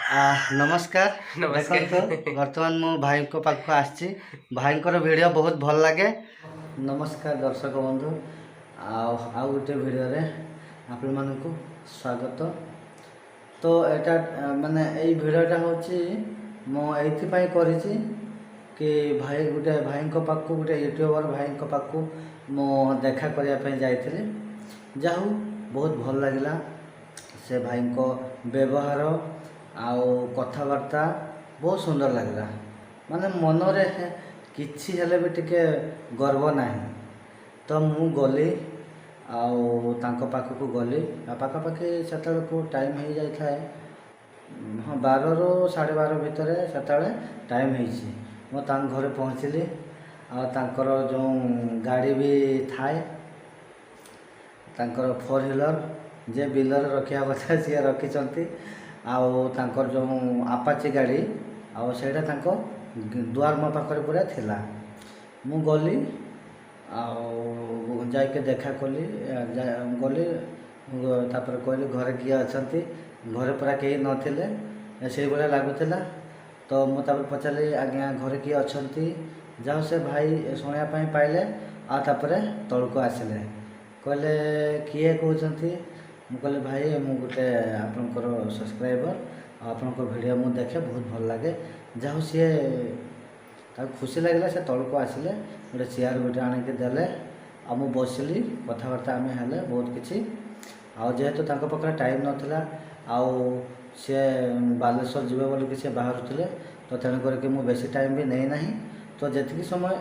ନମସ୍କାର। ନମସ୍କାର। ଦେଖନ୍ତୁ, ବର୍ତ୍ତମାନ ମୁଁ ଭାଇଙ୍କ ପାଖକୁ ଆସିଛି। ଭାଇଙ୍କର ଭିଡ଼ିଓ ବହୁତ ଭଲ ଲାଗେ। ନମସ୍କାର ଦର୍ଶକ ବନ୍ଧୁ, ଆଉ ଆଉ ଗୋଟେ ଭିଡ଼ିଓରେ ଆପଣମାନଙ୍କୁ ସ୍ୱାଗତ। ତ ଏଇଟା ମାନେ ଏଇ ଭିଡ଼ିଓଟା ହେଉଛି ମୁଁ ଏଇଥିପାଇଁ କରିଛି କି ଭାଇ ଗୋଟେ ଭାଇଙ୍କ ପାଖକୁ, ଗୋଟେ ୟୁଟ୍ୟୁବର ଭାଇଙ୍କ ପାଖକୁ ମୁଁ ଦେଖା କରିବା ପାଇଁ ଯାଇଥିଲି। ଯାହା ହଉ, ବହୁତ ଭଲ ଲାଗିଲା। ସେ ଭାଇଙ୍କ ବ୍ୟବହାର ଆଉ କଥାବାର୍ତ୍ତା ବହୁତ ସୁନ୍ଦର ଲାଗିଲା। ମାନେ ମନରେ କିଛି ହେଲେ ବି ଟିକେ ଗର୍ବ ନାହିଁ। ତ ମୁଁ ଗଲି ଆଉ ତାଙ୍କ ପାଖକୁ ଗଲି ଆଉ ପାଖାପାଖି ସେତେବେଳକୁ ଟାଇମ୍ ହେଇଯାଇଥାଏ। ହଁ, 12ରୁ 12:30 ଭିତରେ ସେତେବେଳେ ଟାଇମ୍ ହେଇଛି। ମୁଁ ତାଙ୍କ ଘରେ ପହଞ୍ଚିଲି ଆଉ ତାଙ୍କର ଯେଉଁ ଗାଡ଼ି ବି ଥାଏ, ତାଙ୍କର ଫୋର୍ ହ୍ୱିଲର୍ ଯେ ବିଲରେ ରଖିବା କଥା ସିଏ ରଖିଛନ୍ତି, ଆଉ ତାଙ୍କର ଯେଉଁ ଆପାଚି ଗାଡ଼ି ଆଉ ସେଇଟା ତାଙ୍କ ଦୁଆର ମୋ ପାଖରେ ପୁରା ଥିଲା। ମୁଁ ଗଲି ଆଉ ଯାଇକି ଦେଖା କଲି। ଗଲି, ତାପରେ କହିଲି, ଘରେ କିଏ ଅଛନ୍ତି? ଘରେ ପୁରା କେହି ନଥିଲେ, ସେଇଭଳିଆ ଲାଗୁଥିଲା। ତ ମୁଁ ତାପରେ ପଚାରିଲି, ଆଜ୍ଞା, ଘରେ କିଏ ଅଛନ୍ତି? ଯାଉ ସେ ଭାଇ ଶୁଣିବା ପାଇଁ ପାଇଲେ ଆଉ ତାପରେ ତଳକୁ ଆସିଲେ। କହିଲେ, କିଏ କହୁଛନ୍ତି? ମୁଁ କହିଲି, ଭାଇ, ମୁଁ ଗୋଟେ ଆପଣଙ୍କର ସବସ୍କ୍ରାଇବର ଆଉ ଆପଣଙ୍କ ଭିଡ଼ିଓ ମୁଁ ଦେଖେ, ବହୁତ ଭଲ ଲାଗେ। ଯାହା ହଉ, ସିଏ ତାକୁ ଖୁସି ଲାଗିଲା। ସେ ତଳକୁ ଆସିଲେ, ଗୋଟେ ଚେୟାର ଗୋଟେ ଆଣିକି ଦେଲେ ଆଉ ମୁଁ ବସିଲି। କଥାବାର୍ତ୍ତା ଆମେ ହେଲେ ବହୁତ କିଛି। ଆଉ ଯେହେତୁ ତାଙ୍କ ପାଖରେ ଟାଇମ୍ ନଥିଲା ଆଉ ସିଏ ବାଲେଶ୍ୱର ଯିବେ ବୋଲିକି ସେ ବାହାରୁଥିଲେ, ତ ତେଣୁ କରିକି ମୁଁ ବେଶୀ ଟାଇମ୍ ବି ନେଇନାହିଁ। ତ ଯେତିକି ସମୟ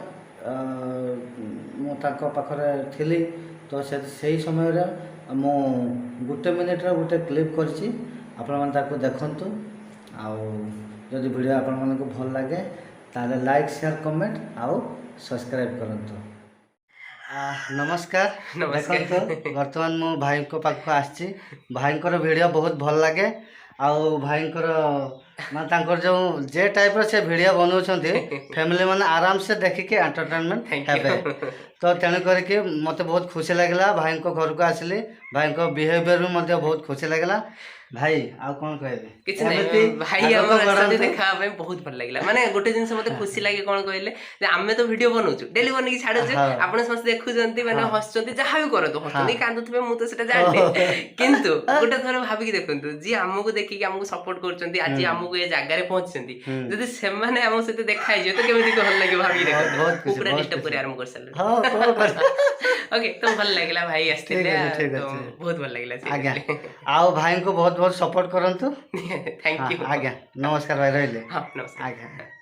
ମୁଁ ତାଙ୍କ ପାଖରେ ଥିଲି, ତ ସେ ସେଇ ସମୟରେ ମୁଁ ଗୋଟେ ମିନିଟ୍ର ଗୋଟେ କ୍ଲିପ୍ କରିଛି। ଆପଣମାନେ ତାକୁ ଦେଖନ୍ତୁ ଆଉ ଯଦି ଭିଡ଼ିଓ ଆପଣମାନଙ୍କୁ ଭଲ ଲାଗେ, ତାହେଲେ ଲାଇକ୍, ସେୟାର, କମେଣ୍ଟ ଆଉ ସବସ୍କ୍ରାଇବ୍ କରନ୍ତୁ। ନମସ୍କାର। ନମସ୍କାର। ଦେଖନ୍ତୁ, ବର୍ତ୍ତମାନ ମୁଁ ଭାଇଙ୍କ ପାଖକୁ ଆସିଛି। ଭାଇଙ୍କର ଭିଡ଼ିଓ ବହୁତ ଭଲ ଲାଗେ। ଆଉ ଭାଇଙ୍କର ମାନେ ତାଙ୍କର ଯେଉଁ ଯେ ଟାଇପ୍ର ସେ ଭିଡ଼ିଓ ବନାଉଛନ୍ତି, ଫ୍ୟାମିଲି ମାନେ ଆରାମସେ ଦେଖିକି ଏଣ୍ଟରଟେନମେଣ୍ଟ Thank you. ହେବେ। ତ ତେଣୁ କରିକି ମୋତେ ବହୁତ ଖୁସି ଲାଗିଲା। ଭାଇଙ୍କ ଘରକୁ ଆସିଲି, ଭାଇଙ୍କ ବିହେଭିଅର ବି ମଧ୍ୟ ବହୁତ ଖୁସି ଲାଗିଲା। ଭାଇ, ଆଉ କ'ଣ କହିବି? କିଛି ନାହିଁ। ଏମିତି ଭାଇ ଆଗକୁ ଆମର ଆସିଛନ୍ତି ବଢ଼ନ୍ତୁ। ଦେଖା ହେବା ପାଇଁ, ବହୁତ ଭଲ ଲାଗିଲା। ମାନେ ଗୋଟେ ଜିନିଷ ମତେ ଖୁସି ଲାଗେ, କ'ଣ କହିଲେ ଯେ ଆମେ ତ ଭିଡିଓ ବନଉଛୁ, ଡେଲି ବନେଇକି ଛାଡୁଛୁ, ଆପଣ ସମସ୍ତେ ଦେଖୁଛନ୍ତି, ମାନେ ହସୁଛନ୍ତି, ଯାହା ବି କରନ୍ତୁ, ହସୁଛନ୍ତି, କାନ୍ଦୁଥିବେ, ମୁଁ ତ ସେଟା ଜାଣିନି। କିନ୍ତୁ ଗୋଟେ ଥର ଭାବିକି ଦେଖନ୍ତୁ, ଯିଏ ଆମକୁ ଦେଖିକି ଆମକୁ ସପୋର୍ଟ କରୁଛନ୍ତି, ଆଜି ଆମକୁ ଏ ଜାଗାରେ ପହଞ୍ଚିଛନ୍ତି, ଯଦି ସେମାନେ ଆମ ସହିତ ଦେଖା ହେଇଯିବେ ତ କେମିତି ଭଲ ଲାଗିବ ଭାବିକି ଦେଖନ୍ତୁ। ବହୁତ ମୁଁ ଖୁସି, ପୁରା ବହୁତ ଡିଷ୍ଟର୍ବ ଖୁସି। କରି ଆରମ୍ଭ କରିସାରିଲିଣି। ହଁ, କ'ଣ କରିବି? ଓକେ, ତ ଭଲ ଲାଗିଲା, ଭାଇ ଆସିଥିଲେ। ଅଛି, ଠିକ ତ ଅଛି। ବହୁତ ଭଲ ଲାଗିଲା। ଆଜ୍ଞା, ଆଉ ଭାଇଙ୍କୁ ବହୁତ ବହୁତ ସପୋର୍ଟ କରନ୍ତୁ। Thank you. ଆଜ୍ଞା, ନମସ୍କାର ଭାଇ, ରହିଲେ। ହଁ, ନମସ୍କାର। ଆଜ୍ଞା।